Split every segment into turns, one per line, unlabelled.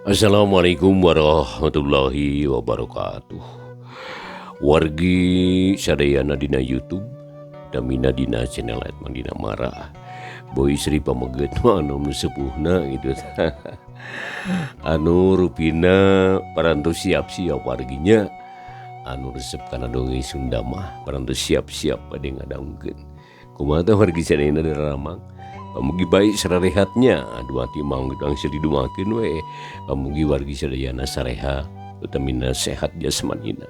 Assalamualaikum warahmatullahi wabarakatuh. Wargi sadayana dina YouTube damina dina channel Edman Dina Mara. Boy Sri pameget mah anu nu sepuhna gitu. Anu rupina parantos siap-siap warginya. Anu resep kana dongeng Sunda mah parantos siap-siap bade ngadangkeun. Kumaha teh wargi sadayana daramang? Pamugi baik sarehatnya, aduh ati mau langsung didumakeun we. Pamugi wargi sadayana sareha, utamina sehat jasmanina,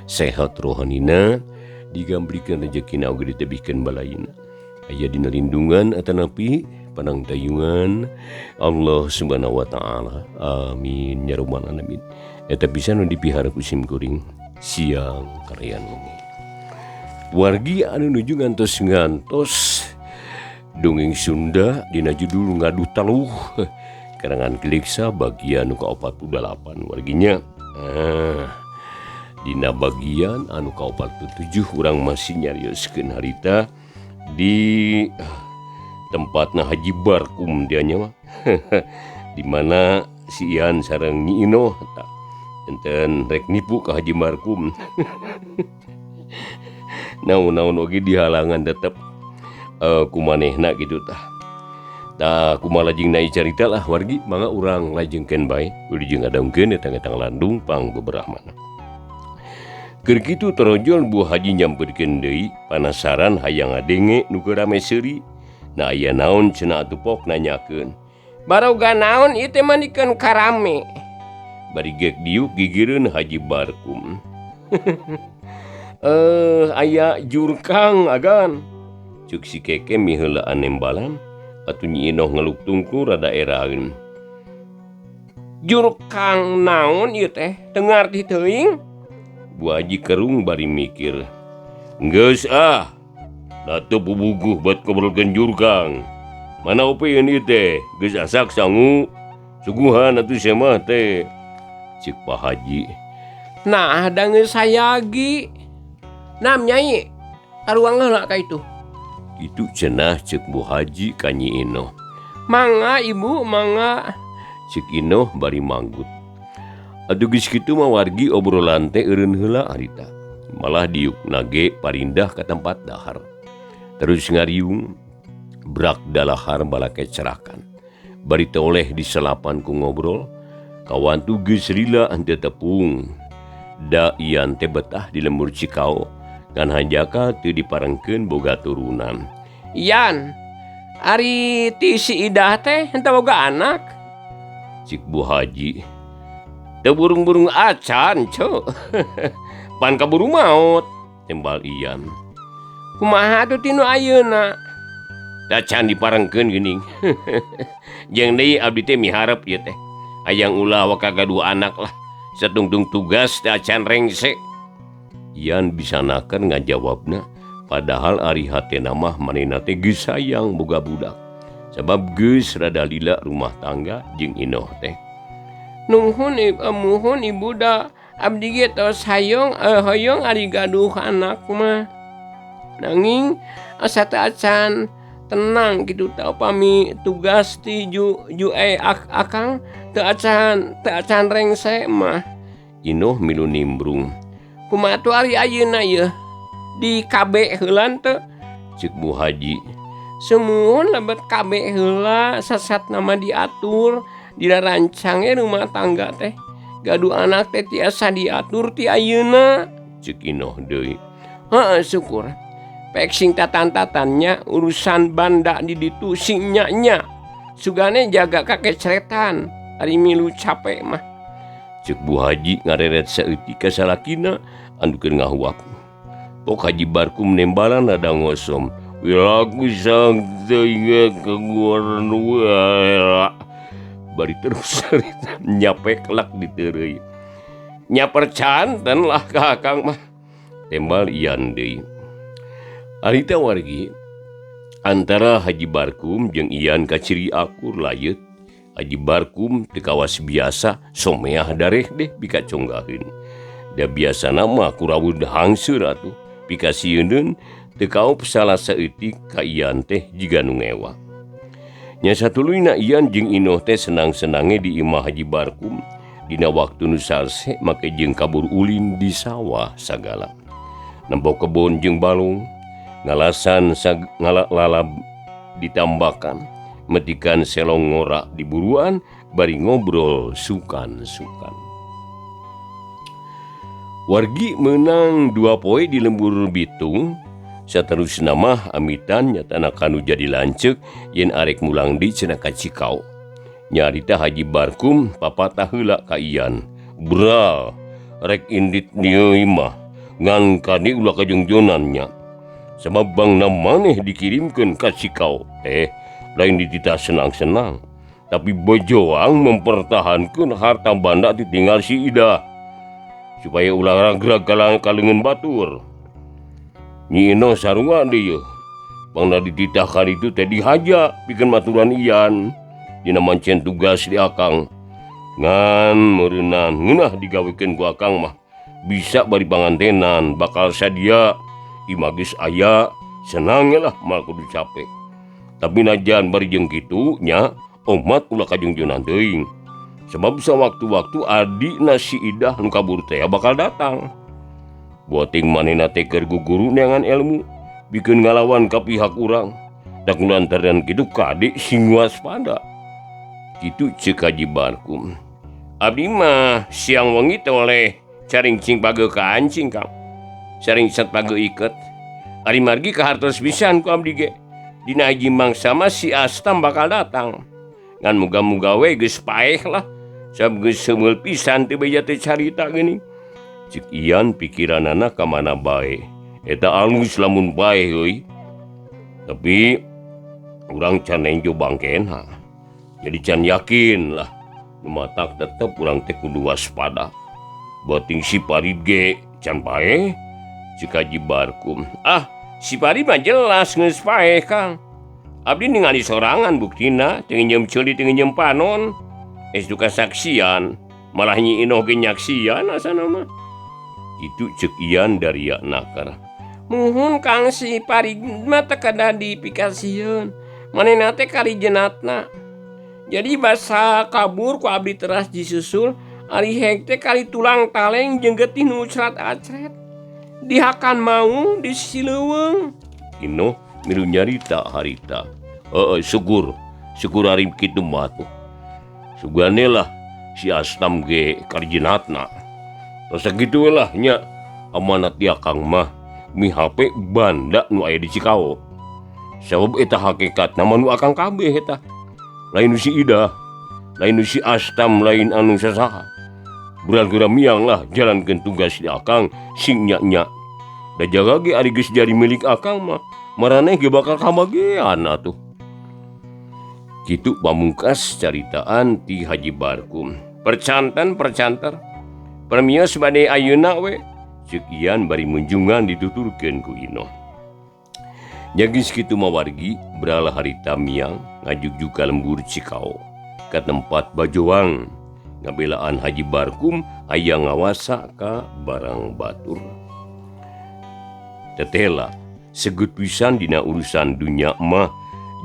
sehat rohanina, digambrikeun rejekina oge ditebihkeun balayina. Aya dina lindungan atanapi panangtayungan Allah Subhanahu wa taala. Amin ya rabbal alamin. Eta pisan nu dipiharep ku sim kuring siang karayan wengi. Wargi anu nuju ngantos-ngantos dongeng Sunda dina judul Ngadu Taluh karangan Kiliksa bagian nu ka-48 warginya. Dina bagian anu ka-47 urang masih nyarioskeun harita di tempatna Haji Barkum dianya mah. Di mana si Ian sareng Nyi Inoh tah enten rek nipu ka Haji Barkum. Naon-naon oge dihalangan tetep kumanehna gitu tah. Tah kumaha lajeng na carita lah wargi mangga urang lajengkeun bae wilujeng ngadongkeun eta ngetang landung pang beberahmana. Keur kitu torojol Bu Haji nyamperkeun deui panasaran hayang ngadenge nu keur rame seuri. Na aya naon cenah atuh pok nanyakeun.
Baroga naon ieu teh mandikeun karame.
Bari gek diuk gigireun Haji Barkum. Aya jurkang agan. Cuk si Keke miheulaan nembalan atuh Nyi Inoh ngeluk tungku rada eraeun.
Jurkang naon ieu teh teu ngarti teuing?
Bu Haji kerung bari mikir. Geus ah, da teu pubuguh buat ngobrolkeun jurkang. Mana opeun ieu teh geus asak sangu. Suguhan atuh sia mah teh. Cik Pak Haji.
Nah, da geus sayagi. Nam Nyai, taruang heula ka itu.
Kitu cenah ceuk Bu Haji ka Nyi Inoh.
Mangga Ibu, mangga.
Ceuk Inoh bari manggut. Atuh geus kitu mah wargi obrolan teh eureun heula harita. Malah diuk nage parindah ka tempat dahar. Terus ngariung brak dalahar balake cerakan. Bari teh oleh diselapan ku ngobrol, kawantu geus lila henteu tepung. Da Ian teh betah di lembur Cikao. Ngan hanjaka teu diparengkeun boga turunan.
Ian, ari ti si Idah teh henteu boga anak?
Cik Bu Haji. Teu burung-burung acan, ceu. Pan kaburu maot, tembal Ian.
Kumaha atuh tinu ayeuna?
Da can diparengkeun geuning. Jeung deui abdi teh miharep ieu teh. Hayang ulah waka gaduh anak lah. Satungtung tugas teh acan rengse. Ian bisanakeun ngajawabna, padahal ari hatena mah manehna teh geus sayang boga budak. Sabab geus rada lila rumah tangga jeung Inoh teh.
Nuhun muhun ibu da abdi ge tos hayong hoyong ari gaduh anak mah. Nanging asa teu acan tenang kitu teh upami tugas ti ju ju akang teu acan rengse mah.
Inoh milu nimbrung.
Kumaha tuh ari ayeuna yeuh? Di KB heula teu?
Ceuk Bu Haji.
Sumuhun lebet KB heula sasatna mah diatur, dirancang ge rumah tangga teh. Gaduh anak teh tiasa diatur ti ayeuna.
Ceuk Inoh deui.
Heeh syukur. Pek sing tatan-tatannya urusan banda di ditu sing nya-nya. Sugane jaga kakecretan ari milu capek mah.
Ceuk Bu Haji ngareret saeutik ka salakina anu keur ngahuap. Pok Haji Barkum nembalan rada ngosom. Wilaku sang teuing keguaran wae. Bari terus harita nyapek lak diteureuy. Nyaper canten lah ka akang mah. Tembal Ian deui. Harita wargi antara Haji Barkum jeung Ian kaciri akur layeut. Haji Barkum teu kawas biasa someah dareh deh bikaconggaheun. Da biasana mah kurawud hangseur atuh. Pikasieun teu kaop salah saeutik ka Ian teh jiga nu ngewa. Nya satuluyna Ian jeung Inoh teh senang-senange di imah Haji Barkum dina waktu nu salse make jeung kabur ulin di sawah sagala. Nempo kebon jeung balung, ngalasan ngalalab ditambakan, metikan selong ngorak di buruan bari ngobrol sukan-sukan. Wargi menang 2 poe di lembur Bitung. Saterusna mah amitan nyatana kanu jadi lanceuk yen arek mulang di cenah ka Cikao. Nyarita Haji Barkum papatah heula ka Ian. Bra, rek indit dieu mah ngan kadi ulah kajungjonan nya. Sabab bangna maneh dikirimkeun ka Cikao. Lain dititah senang-senang, tapi bojoang mempertahankeun harta banda ditinggal si Ida supaya ulah ragrag kalengan batur. Nyi Inoh sarua deui yeuh. Bangna dititah ka ditu teh dihaja pikeun maturan Ian dina mancen tugas di akang. Ngan meureunnan ngeunah digawekeun ku akang mah bisa bari pangantenan bakal sadia imah geus aya senang lah mah kudu capek. Tapi najan bari jeung kitu nya omat ulah kajungjunan teuing. Sebab sawaktu-waktu adina si Idah nu kabur teh bakal datang. Buating manehna teh keur guguru neangan ilmu bikeun ngalawan ka pihak urang. Da kulantaran kitu kade sing waspada. Kitu ceuk Haji Barkum. Abdi mah siang wengi teh oleh caringcing pageuh ka ancing Kang. Saring set pageuh iket. Ari margi kahartos pisan ku abdi ge. Dina hiji mangsa mah si Astam bakal datang. Ngan muga-muga we geus paeh lah. Sabab geus seumul pisan teu beja teh carita geuning. Cik Ian pikiranana ka mana bae. Eta alus lamun bae euy. Tapi urang can nenjo bangkena. Jadi can yakin lah. Matak tetep urang teh kudu waspada. Boting si Parid ge can paeh. Cik Haji Barkum. Ah, si Parid mah jelas geus paeh Kang. Abdi ningali sorangan buktina, teu nginjem ceuli teu nginjem panon. Es duka saksian, malah Nyi Inoh ge nyaksian asana mah. Itu cek Ian dari nakar.
Muhun Kang si Parid mah teu kada dipikasieun. Manehna teh kali jenatna. Jadi basa kabur ku abdi teras disusul, ari hek teh kali tulang taleng jeung getih nu acret-acret. Dihakan mau di sileuweung.
Inoh milu nyarita harita. Heeh, syukur. Syukur ari kitu mah tuh. Sugane lah si Astam ge karjinatna. Tos sakitu we lah nya amanat di akang mah mihape banda nu aya di Cikao. Sabab eta hakikatna mah nu akang kabeh eta. Lain nu si Ida, lain nu si Astam, lain anu sasaha. Beran miang lah jalankeun tugas di akang sing nya-nya. Da jaga ge ari geus jadi milik akang mah maraneh ge bakal kabagean atuh. Kitu pamungkas caritaan ti Haji Barkum.
Percanten percanter. Permios bade ayeuna we.
Ceuk Ian bari munjungan dituturkeun ku Inoh. Nya geus kitu mah wargi beralah harita miang ngajugjug ka lembur Cikao ka tempat Bajoang ngabelaan Haji Barkum aya ngawasa ka barang batur. Tetela segut pisan dina urusan dunya mah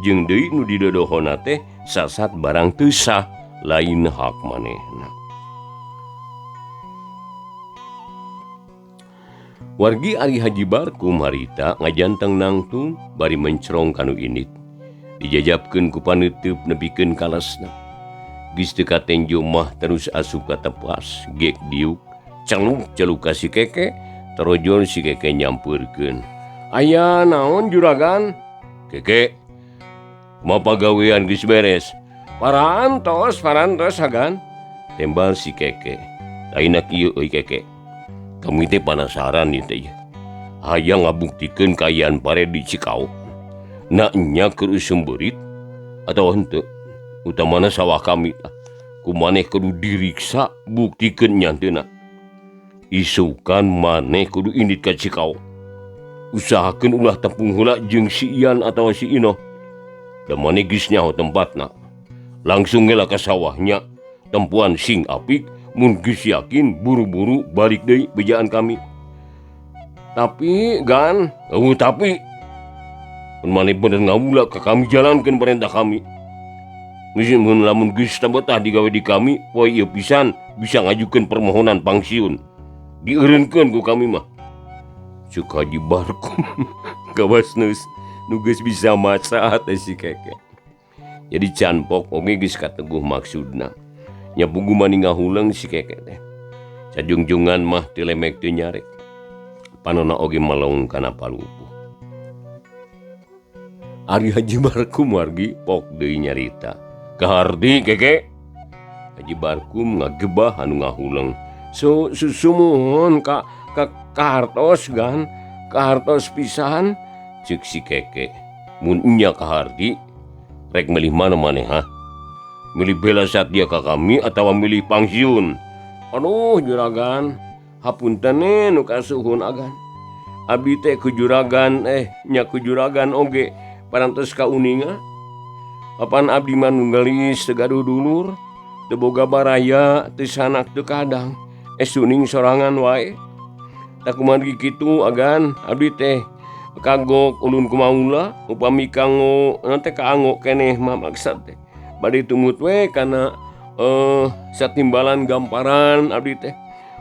jeung deui nu didodohona teh sasat barang teu sah lain hak manehna. Wargi ari Haji Barkum harita ngajanteng nangtung bari mencerong kanu init. Dijajabkeun ku paneuteub nepikeun kalesna. Geus teu katenjo mah terus asup ka tepas, gek diuk, celuk-celuk ka si Keke, terojol si Keke nyampeurkeun. Aya naon juragan? Keke, kumaha pagawean geus beres?
Parantos, parantos hagan.
Tembal si Keke. Ayeuna kieu euy Keke. Kami teh penasaran nih teh. Hayang ngabuktikeun kaayaan pare di Cikao. Na nya keur usum beurit atawa henteu. Utamana sawah kami tah. Ku maneh kudu diriksa buktikeun nyanteuna. Isukan maneh kudu indit ka Cikao. Usahakeun ulah tepung heula jeung si Ian atawa si Inoh. Da maneh geus nyaho tempatna. Langsung geula ka sawahnya. Tempuan sing apik. Mun geus yakin buru-buru balik deui bejaan kami. Tapi gan, tapi mun maneh bener ngawula ka kami jalankeun perintah kami. Geus mun lamun geus teu betah digawe di kami, poe ieu pisan bisa ngajukeun permohonan pangsiun. Dieureunkeun ku kami mah. Cuk Haji Barkum kawas nu geus bisa maca teh si Keke. Jadi canpok oge geus kateguh maksudna. Nya pugu mani ngahuleng si Keke teh. Sajungjungan mah teu lemek teu nyarek. Panona oge melong kana palupuh. Ari Haji Barkum wargi pok deui nyarita. Kaharti Keke. Haji Barkum ngagebah anu ngahuleng. So sumuhun ka kahartos gan, kahartos pisan ceuk si Keke. Mun nya kaharti rek milih mana maneh ha? Milih bela satya ka kami atawa milih pangsiun? Aduh juragan, hapunten nu kasuhun agan. Abdi teh ku juragan nya ku juragan oge parantos kauninga. Apan abdi mah nu geulis teu gaduh dulur, teu boga baraya, teu sanak teu kadang. Suning sorangan wae. Tak kumargi kitu agan abdi teh kagok ulun kumaula upami kanggo teh kaanggo keneh mah maksad teh. Bade tumut we kana satimbalan gamparan abdi teh.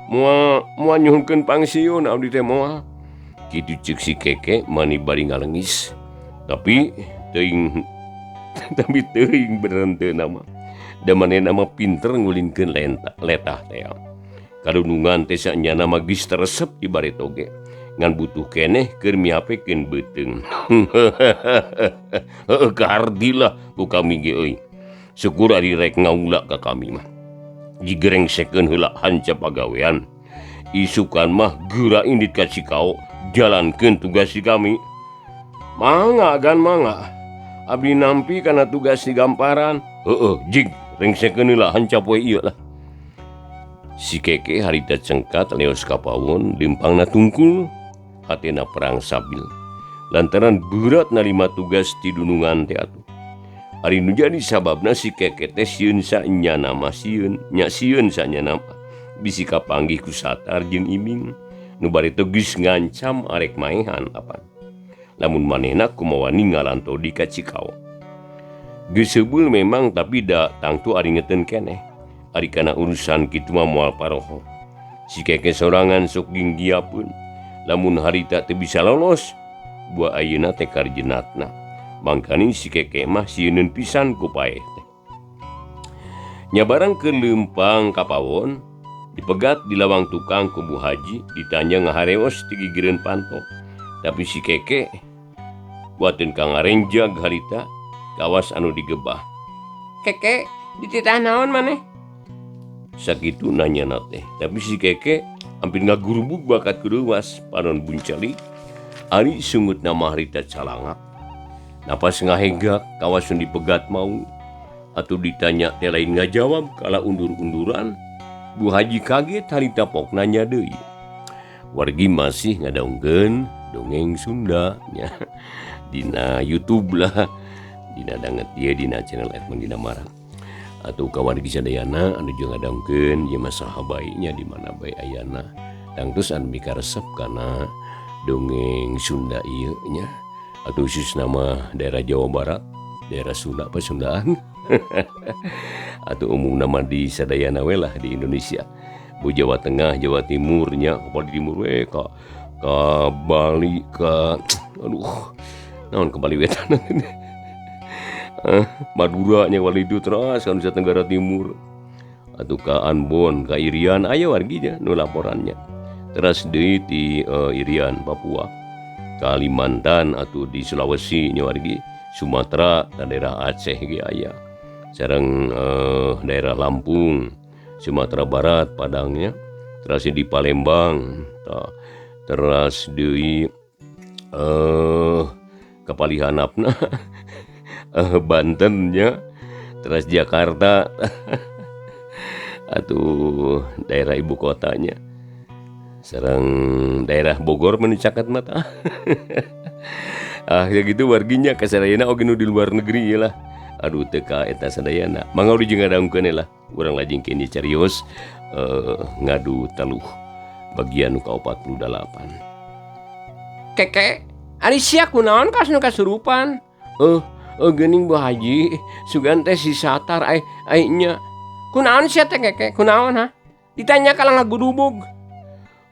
Moal moal nyuhunkeun pangsiun abdi teh moal. Kitu ceuk si Keke mani bari ngalengis. Tapi teuing tapi teuing bener teu nama. Da manehna mah pinter ngulinkeun letah teh. Kadunungan teh sanyana mah geus teresep di bareto ge. Ngan butuh keneh keur miapekeun beuteung. Heueuh kahardi lah ku kami ge euy. Syukur ari rek ngaula ka kami mah. Digerengsekeun heula hancap pagawean. Isukan mah geura indit ka Cikao jalankeun tugas si kami. Mangga gan mangga. Abdi nampi kana tugas di gamparan. Heueuh jig rengsekeun heula hancap we ieu lah. Si Keke harita cengkat leos ka pawon lempangna tungkul hatena perang sabil. Lantaran berat narima tugas ti dunungan teh atuh. Ari nu jadi sababna si Keke teh sieun sanyana mah sieun, nya sieun sanyana mah. Bisi kapanggih ku Satar jeung Iming nu bari teh geus ngancam arek maehan apan. Lamun manehna kumaha wani ngalantodi ka Cikao. Geus seubeul memang tapi da tangtu ari ngeteun keneh. Ari kana urusan kitu mah moal paroho. Si Keke sorangan sok ginggiapeun. Lamun harita teu bisa lolos, buah ayeuna teh karjenatna. Mangkaning si Keke mah sieuneun pisan ku paeh teh. Nya barang keur leumpang ka pawon, dipegat di lawang tukang ku Bu Haji, ditanya ngahareos ti gigireun panto. Tapi si Keke buateun ka ngarenjag harita kawas anu digebah.
Keke, dititah naon maneh?
Sakitu nanya teh. Tapi si Keke hampir ngagurubug bakat kuruwas panon buncali. Ari sungut nama harita calangak. Napas ngahegak kawas nu dipegat mau. Atuh ditanya teh lain ngajawab kala undur-unduran. Bu Haji kaget harita pok nanya deui. Wargi masih ngadaungkeun dongeng Sunda nya. Dina YouTube lah. Dina danget ieu dina channel Edmond Dinamara. Atau ka wargi sadayana anu jeung ngadangkeun ieu mah saha bae nya di mana bae ayana. Tangtus anu mikaresep kana dongeng Sunda ieu nya. Atau khususna mah daerah Jawa Barat, daerah Sunda Pasundaan. Atau umumna mah di sadayana we lah di Indonesia. Bu Jawa Tengah, Jawa Timur nya, ka Bali Timur we ka Bali ka aduh naon ka Bali wetan. Madura nya walidu teras ka Nusa Tenggara Timur atau ka Ambon, ka Irian aya wargi nya nu laporannya. Teras deui ti Irian Papua, Kalimantan atau di Sulawesi nya wargi, Sumatera dan daerah Aceh ge aya. Sareng daerah Lampung, Sumatera Barat, Padangnya, teras di Palembang, teras deui kapalihanapna Bantennya, teras Jakarta atau daerah ibu kotanya. Sareng daerah Bogor menicakat mata. Ah ya gitu warginya kasadayana oge nu di luar negeri lah. Aduh teu ka eta sadayana. Mangga udah jeung ngadangkeun lah. Urang lajeng kini carios ngadu teluh bagian nu ka-48.
Keke, ari sia kunaon kaos nu kasurupan? Geuning Bu Haji, sugan teh si Satar ai nya. Kunaon sia teh Keke? Kunaon ha? Ditanya kalah ngagudubug.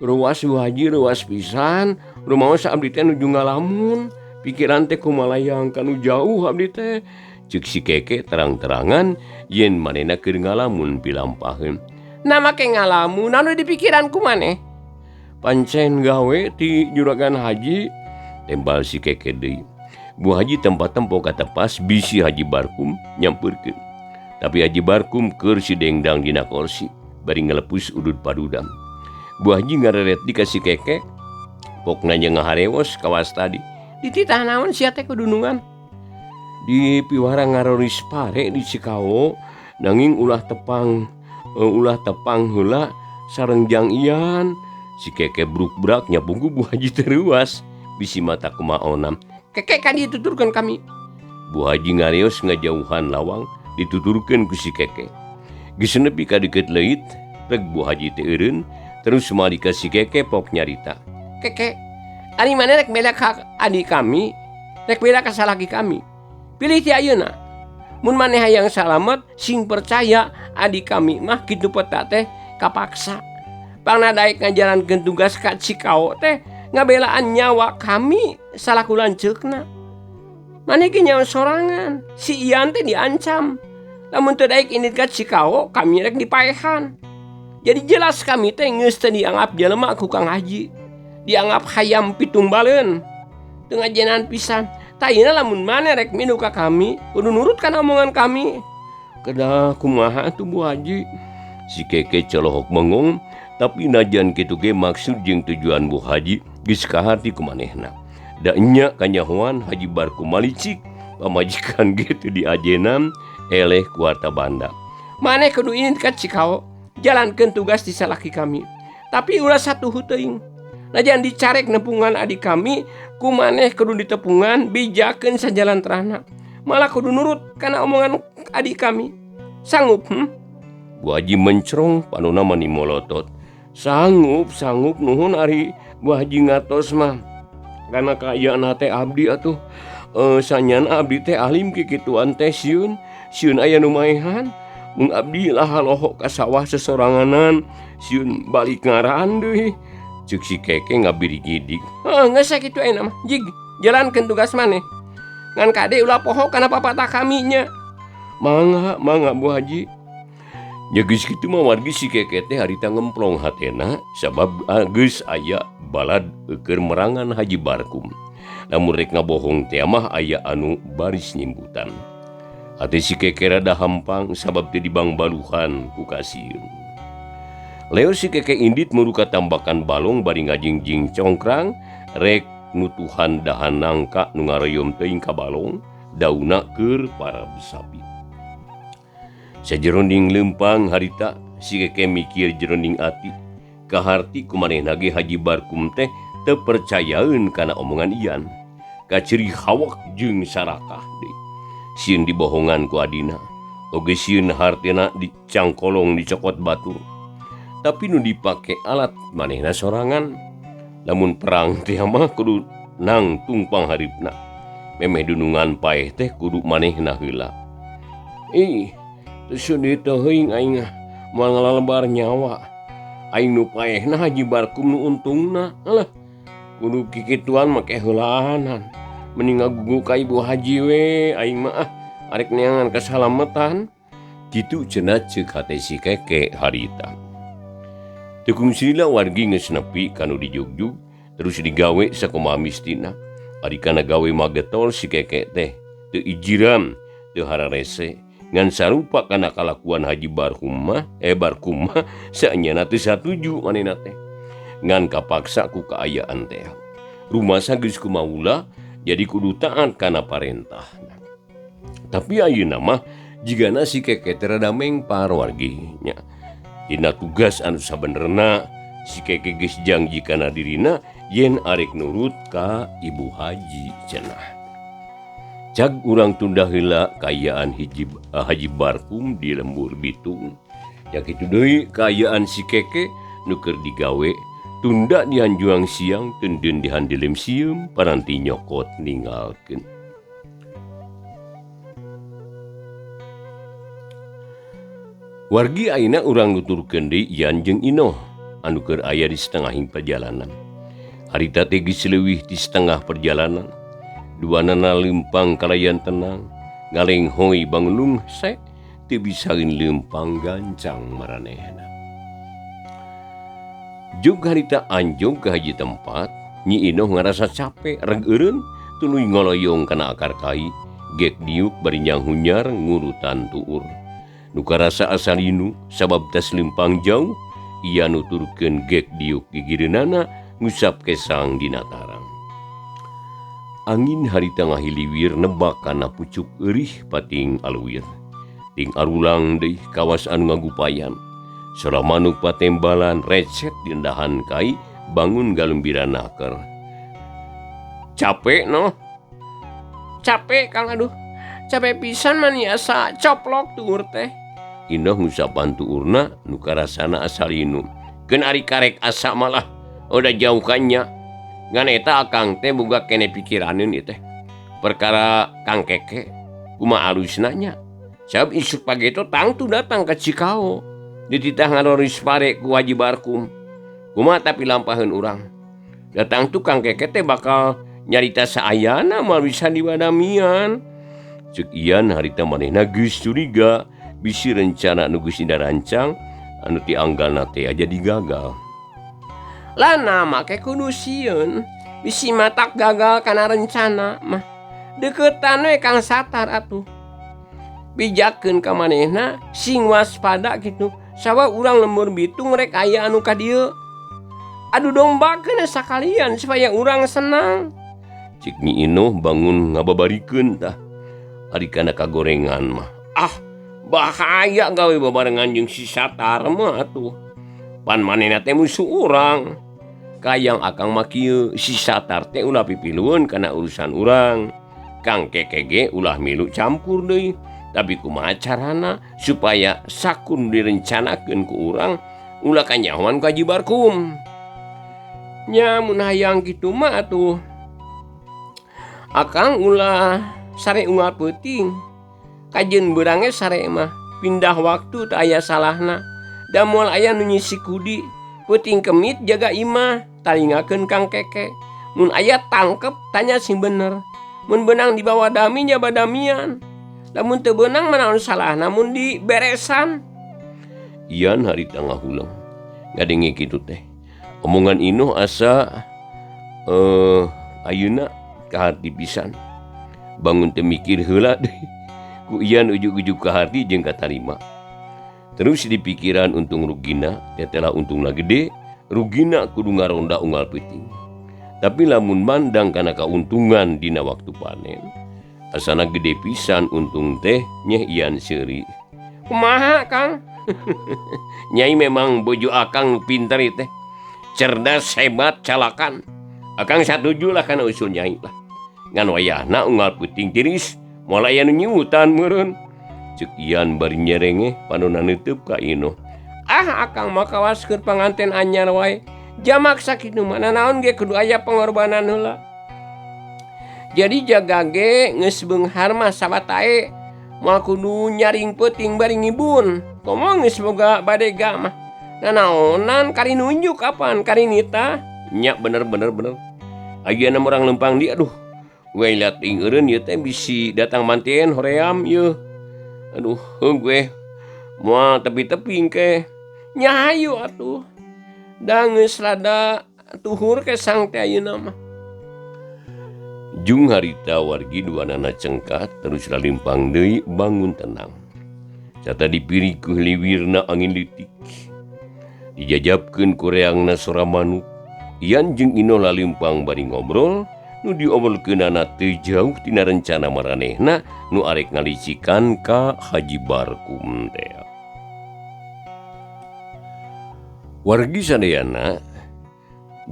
Ruas Bu Haji ruas pisan, rumaos abdi teh nuju ngalamun. Pikiran teh kumalayang kanu jauh abdi teh. Ceuk si Keke terang-terangan yen manehna keur ngalamun pilampaheun. Nah make ngalamun anu di pikiran ku maneh. Pancen gawe ti juragan haji, tembal si Keke deui. Bu Haji tempat-tempo kata pas bisi Haji Barkum nyampeurkeun. Tapi Haji Barkum keur si dengdang dina kursi bari ngalepus udud padudang. Bu Haji ngareret di ka si Keke, pokna nya ngaharewos kawas tadi. Dititah naon sia teh kudunungan? Di piwara ngaroris pare di Cikao, nanging ulah tepang heula sareng jang ian. Si Keke bruk-brak nyapungku Bu Haji teruas bisi mata kumaonam. Keke kan dituturkan kami. Bu Haji ngarios ngajauhan lawang dituturkeun ku si Keke. Geus nepi ka deukeut leuit, reg Bu Haji teh eureun, terus malika si Keke pok nyarita. Keke, ari maneh rek beda ka adi kami, rek beda ka salaki kami. Pilih ti ayeuna. Mun maneh hayang salamet, sing percaya adi kami mah kitu peta teh kapaksa. Pangna daek ngajalankeun tugas ka Cikao teh ngabelaan nyawa kami salaku lanceukna. Maneh ge nyawa sorangan, si Ian teh diancam. Lamun teu daek indit ka Cikao, kami rek dipaehan. Jadi jelas kami teh geus teu dianggap jelema ku Kang Haji. Dianggap hayam pitumbaleun. Teu ngajenan pisan. Tah ayeuna lamun maneh rek minum ka kami, kudu nurut kana omongan kami. Kedah kumaha atuh Bu Haji? Si Keke colohok mengong, tapi najan kitu ge maksud jeung tujuan Bu Haji geus kaharti ku manehna. Da nya kanyahoan Haji Barkum malicik, pamajikan ge teu diajenan eleh ku harta banda. Maneh kudu indit ka Cikao, jalankeun tugas di salaki kami. Tapi ulah satuhu teuing. Najan dicarek nepungan adik kami, ku maneh kudu ditepungan, bijakeun sajalan terahna. Malah kudu nurut kana omongan adik kami. Sanggup? Bu Haji mencrong panona mani molotot. Sanggup, sanggup nuhun ari Bu Haji ngatos mah. Karena kaayaan teh abdi atuh. Sanyan abdi teh alim kikituan teh sieun, sieun aya nu maehan. Mun abdi lah lohok ka sawah sesoranganan, sieun balik ngaran deui. Ceuk si Keke ngabirigidik. Heuh, geus sakitu ayeuna mah. Jig, jalankeun tugas maneh. Ngan kade ulah poho kana papatah kami nya. Mangga, mangga Bu Haji. Nya geus kitu mah wargi si Keke teh harita ngemplong hatena sabab geus aya balad keur merangan Haji Barkum. Lamun rek ngabohong teh mah aya anu baris nyimbutan. Hate si Keke rada hampang sabab teu dibangbaluhan ku kasieun. Leo si Keke indit muruka tambakan balong bari ngajingjing congkrang rek nutuhan dahan nangka nu ngaroyom teuing ka balong dauna keur para sapi. Sajeronding lempang harita si Keke mikir jeronding ati kaharti kumanehna ge Haji Barkum teh teu percayaeun kana omongan Ian. Kaciri hawak jeung sarakah deui. Sieun dibohongan ku adina, oge sieun hartena dicangkolong dicokot batur. Tapi nu dipake alat manehna sorangan. Lamun perang teh mah kudu nang tungpang haripna. Memeh dunungan paeh teh kudu manehna heula. Ih, teu sedih teuing aing moal ngalalebar nyawa. Aing nu paehna Haji Barkum nu untungna. Alah, kudu kikituan make heulaanan. Mending ngagugu ka Ibu Haji we aing mah ah, arek neangan kasalametan. Kitu cenah ceuk hate si Keke harita. Teu kungsilila wargi geus nepi kanu dijugjug terus digawe sakumaha mistina. Ari kana gawe magetol si Keke teh teu ijiran, teu hararese. Ngan sarupa kana kalakuan Haji Barkum mah saenyana teu satuju manehna teh. Ngan kapaksa ku kaayaan teh. Rumasa geus kumaula jadi kudu taat kana parentah. Tapi ayeuna mah jigana si Keke teh rada mengpar wargi nya. Dina tugas anu sabenerna si Keke geus janji kana dirina yen arek nurut ka Ibu Haji cenah. Cag urang tunda heula kaayaan Haji Barkum di lembur Bitung. Ya kitu deui kaayaan si Keke nu keur digawe
Tunda dihanjuang siang tenden dihandelem sieum paranti nyokot ninggalkeun. Wargi ayeuna urang nuturkeun deui Ian jeung Inoh anu keur aya di setengahing perjalanan. Harita teh geus leuwih ti setengah perjalanan. Duanana leumpang kalayan tenang, ngalenghoi bangun lungse teu bisaeun leumpang gancang maranehna. Jug harita anjog ka hiji tempat, Nyi Inoh ngarasa capek reg eureun tuluy ngoloyong kana akar kai, gek diuk bari nyanghunyar ngurutan tuur. Nu karasa asa linu sabab tas leumpang jauh, ia nuturkeun gek diuk gigireunana ngusap kesang dina tarang. Angin harita ngahiliwir nebak kana pucuk eurih pating aluwir. Ting arulang deui kawas anu ngagupayan. Sora manuk patembalan recet diendahan kai bangun galembira naker. Capek noh.
Capek Kang aduh. Capek pisan mani asa coplok tuur teh.
Inoh ngusapan tuurna nu karasana asa linu. Keun ari karek asa malah udah jauh kannya. Ngan eta akang teh boga kene pikiraneun ieu teh. Perkara Kang Keke kumaha alusna nya. Sabab isuk pageto tangtu datang ka Cikao. Dititah ngaroris pare ku Haji Barkum. Kumaha tapi lampaheun urang. Datang tu Kang Keke teh bakal nyarita saayana moal bisa diwadamian. Ceuk Ian harita manehna geus curiga bisi rencana nu geus dirancang anu tianggalna teh jadi gagal.
Lana make kudu sieun bisi matak gagal kana rencana mah. Deukeutan we Kang Satar atuh. Bijakeun ka manehna sing waspada kitu. Sabab urang lembur Bitung rek aya anu ka dieu. Adu dombakeun sakalian supaya urang senang.
Cik Nyi Inoh bangun ngababarikeun tah. Ari kana kagorengan mah. Ah, bahaya gawe babarengan jeung si Satar mah atuh. Pan manehna teh musuh urang. Kayang akang mah kieu, si Satar teh ulah pipilueun kana urusan urang. Kang Keke ge ulah milu campur deui. Tapi kumaha carana supaya sakun direncanakeun ku urang ulah kanyahoan ku Haji Barkum.
Nya mun hayang kitu mah atuh. Akang ulah sare unggal peuting. Kajeun beurang ge sare mah pindah waktu teu aya salahna. Da moal aya nu nyisi kudi. Peuting kemit jaga imah, talingakeun Kang Keke. Mun aya tangkep tanya sing bener. Mun beunang dibawa dami nya badamian. Lamun teu beunang mah naon salahna mun diberesan.
Ian harita ngahuleng ngadenge kitu teh. Omongan Inoh asa ayeuna kahati pisan. Bangun teu mikir heula deui. Ku Ian ujug-ujug kahati jeung katarima. Terus dipikiran untung rugina, tetela untungna gede, rugina kudu ngaronda unggal peuting. Tapi lamun mandang kana kauntungan dina waktu panen, asana gede pisan untung teh nyeh Ian seuri.
Kumaha Kang?
Nyai memang bojo akang pinter ieu teh. Cerdas, hebat, calakan. Akang satuju lah kana usul nyai lah. Ngan wayahna unggal peuting tiris, moal aya nu nyiutan meureun. Ceuk Ian bari nyerengeh panonna neuteub ka Inoh.
Ah akang mah kawas keur panganten anyar wae. Jamak sakitu mah nanaon ge kudu aya pengorbanan heula. Jadi jaga ge geus beunghar mah sabatae. Moal kudu nyaring peuting bari ngibun. Komo geus boga badega mah. Nanaonan kari nunjuk kapan kari nita.
Nya bener bener bener. Ayeuna mah urang lempang di aduh. We liat ing eureun ieu teh bisi datang mantien hoream ieu. Aduh, heuh gue moal tepi-tepi engke.
Nya hayu atuh. Da geus rada tuhur kesang teh ayeuna mah.
Jung harita wargi duanana cengkat terus lalimpang deui bangun tenang. Cata dipiri ku liwirna angin leutik. Dijajabkeun ku reangna sora manuk. Ian jeung Inoh lalimpang bari ngobrol nu diobrolkeunana teu jauh tina rencana maranehna nu arek ngalicikan ka Haji Barkum teh. Wargi sadayana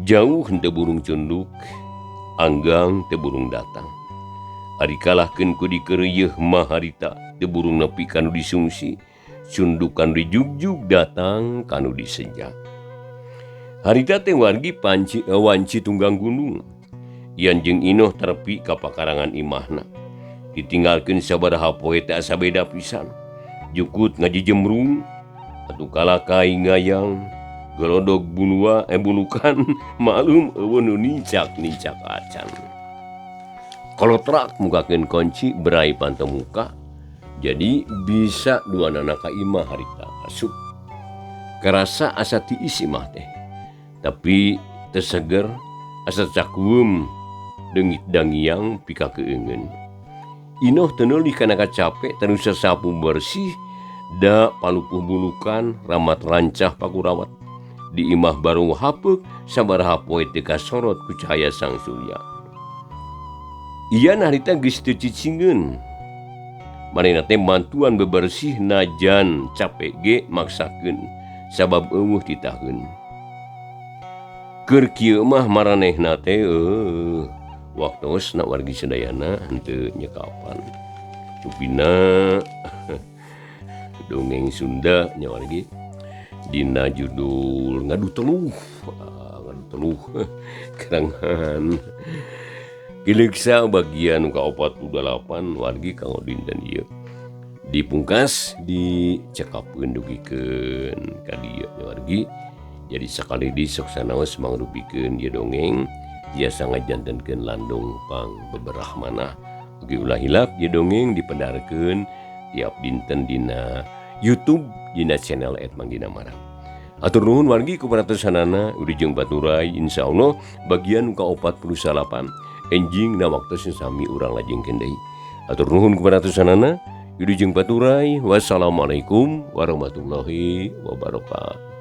jauh henteu burung cunduk, anggang teu burung datang. Ari kalahkeun ku dikeureuyeeh mah harita teu burung nepi ka nu disungsi, cunduk kanu dijugjug datang kanu disejak. Harita teh wargi panci wanci tunggang gunung. Ian jeung Inoh terepi ka pakarangan imahna. Ditinggalkeun sabaraha poe teh asa beda pisan. Jukut ngajijemrung atuh kalakai ngayang gelodog bunua bunukan maklum eueuh nu nincak-nincak acan. Kolotrak mukakeun kunci berai panto muka. Jadi bisa duanana ka imah harita asup. Karasa asa tiis imah teh. Tapi teu seger asa cakueum deungit dangiang pika keungeun. Inoh teu neulih kana kacape terus sasapu bersih da palupuh bulukan ramat rancah pakurawat. Di imah barung hapeuk sabaraha poe teu kasorot ku cahaya sang surya. Ian harita geus teu cicingeun. Manehna teh mantuan bebersih najan cape ge maksakeun sabab eueuh titaheun. Keur kieu mah maranehna teh waktosna wargi sadayana henteu nyekapan. Rupina dongeng Sunda nya wargi dina judul ngadu teluh, ngadu teluh karangan Kileuksa bagian ka-48 wargi kanggo dinten ieu. Dipungkas dicekapkeun dugikeun ka dieu nya wargi. Jadi sakali deui sok sanaos mangrupikeun ieu dongeng tiasa ngajantenkeun landung pang beberah manah. Ugi ulah hilap ieu dongeng dipendarkeun tiap dinten dina YouTube dina channel @mangdinamara. Atur nuhun wargi ku perhatosanana Udi jeung Baturay insyaallah bagian ka-48 enjing na waktu sami urang lajengkeun deui. Atur nuhun ku perhatosanana Udi jeung Baturay. Wassalamualaikum warahmatullahi wabarakatuh.